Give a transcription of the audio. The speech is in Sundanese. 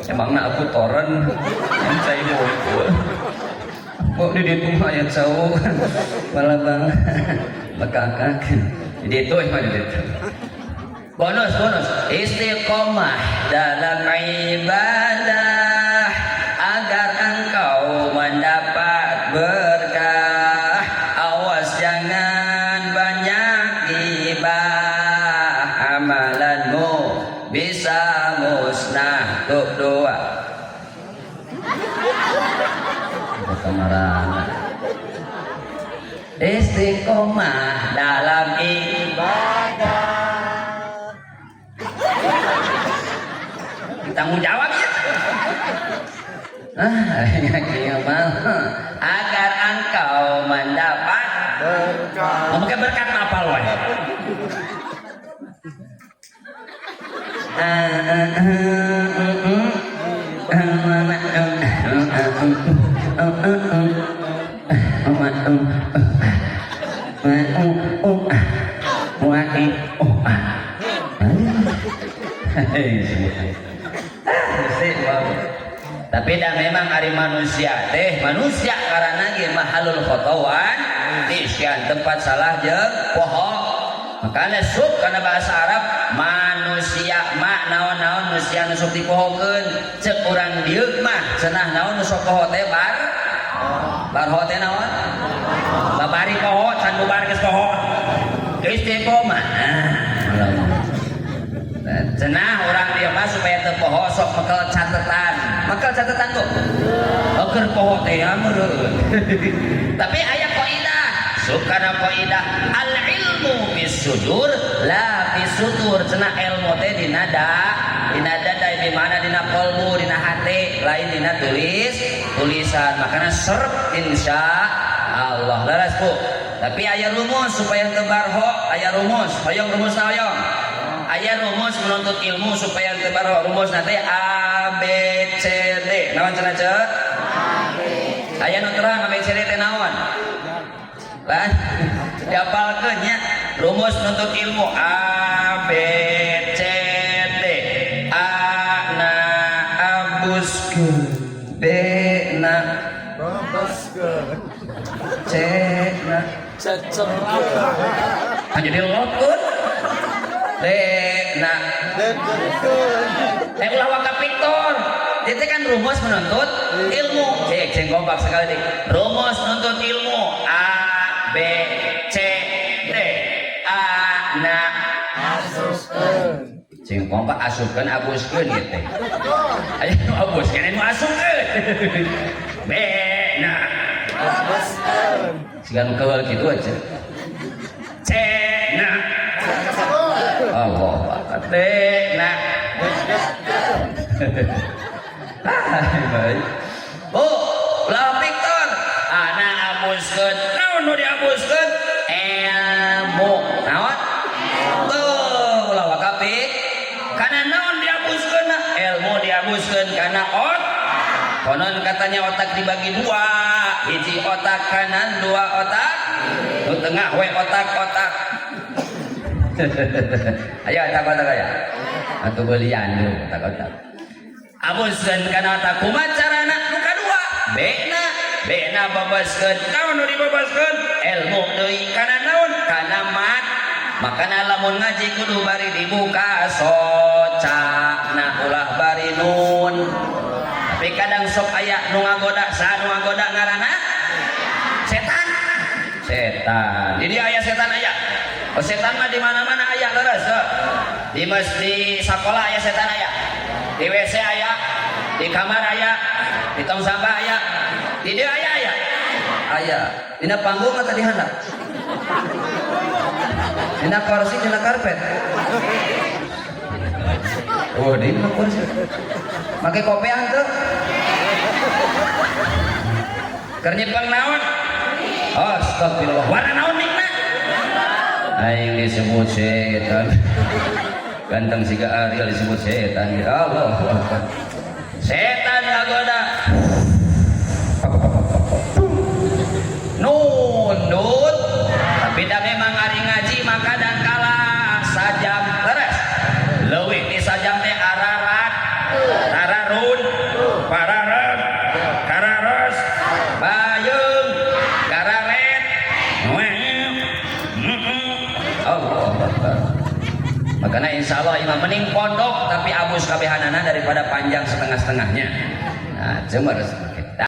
Emangna aku toren yang cai hungkul. Kok di ditu mah aya cau balabang bekakak. Di ditu mah di ditu. Bonus bonus istiqomah dalam ibadah agar engkau mendapat berkah. Awas jangan banyak gibah, amalanmu bisa musnah. Tuh dua kemarin istiqomah dalam ibadah, tanggung jawab ya. Ah, agar engkau mendapat Berkah. Mau pakai berkat apa loh? Tapi dah memang ari manusia teh manusia karena ge mahalul khotawan nisyan, tempat salah jeung poho. Makanya sub karena bahasa Arab manusia mak naon-naon manusia nu sok dipohokeun, cek urang dieu mah cenah naon nu sok poho teh bar barho teh naon babari poho can bubar geus poho istiqomah. Cenah orang dia mah supaya teu poho sok mekel catetan. Mekel catetan tuh. Keur poho teh ya meureun. Tapi aya kaidah, sukana kaidah al ilmu bisudur la bisudur. Cenah ilmu teh dina dada di mana dina qalbu, dina hate, lain dina tulisan. Makana serp insya Allah. Leres Bu. Tapi aya rumus supaya teu barho, aya rumus. Hoyong rumusna hoyong. Aya rumus menuntut ilmu supaya teu barho, rumus nanti A B C D. Naon cenah ceu? Aya nu terang A B C D teh naon? Lah, diapalkeun nya rumus menuntut ilmu A B C D. A na abuskeun, B na Babaskeun. C na Cecep. Kan jadi lotkeun. D na Dedetkeun. Ulah waka Victor. Itu kan rumus menuntut ilmu. Cek, cek kompak sekali nih. Rumus menuntut ilmu A B C D. A na Asuskeun. Cing kompak asupkeun abuskeun gitu. Aya nu abuskeun nu asupkeun. B na Babaskeun. siga nu keuheul kitu aja. C na Allah Akbar. D na baik. Bu, lah Victor, ana abuskeun. Naon nu diabuskeun? Ilmu. Naon? Tuh, ulah waka pik. Kana naon diabuskeun? Ilmu diabuskeun kana ot. Konon katanya otak dibagi dua, hiji otak kanan, dua otak nu tengah we otak-otak. Ayo otak-otak aya. Atuh belian tuh otak-otak. Abuskeun kana otak kumaha carana? Nu kadua, B-na, B-na babaskeun. Naon nu dibabaskeun? Ilmu deui kana naon? Kana mat. Makana lamun ngaji kudu bari dibuka socana ulah bari nun. Tapi kadang sok aya nu ngagoda, saha nu ngagoda ngaranna? Setan. Setan. Jadi aya setan aya. Oh, setan mah di mana-mana aya leres. Di di sekolah aya setan aya. Di WC aya, di kamar aya, di tong sampah aya, di dieu aya aya. Aya. Dina panggung atau di handap? Dina kursi, dina karpet. Oh, dina kursi. Make kopiah tuh. Keur nyepeng naon? Astagfirullah. Warna naon mikna? Aing disebut setan. Ganteng siga Ariel disebut setan. Ya Allah. Setan ngagoda. Nundut. Tapi dah memang ari ngaji maka dan kalah sajam leres. Leuwih di sajam teh ararat. Ararun. Allah Akbar. Makanya insya Allah imam mending pondok tapi abus kabehanana daripada panjang setengah-setengahnya. Nah, cuma.